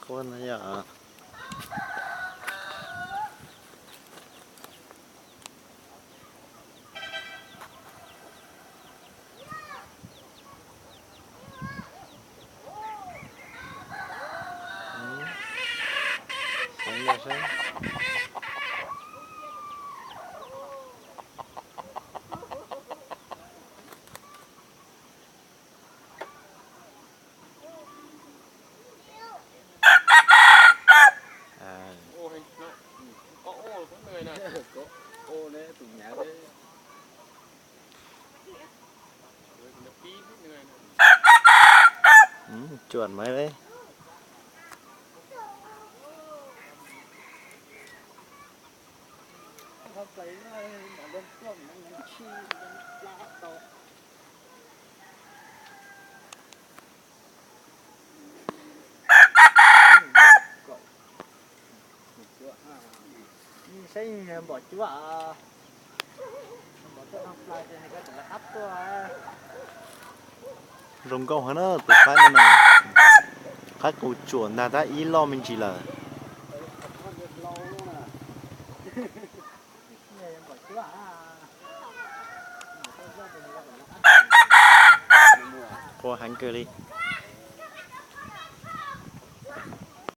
Quaj no yog. Cuam mas li. Saib npom cuab. Zoo nkauj heev na tus qaib no na. Qaib qus tsuam ntag tab ib loj me ntsis lawm. Qua heev kawg li.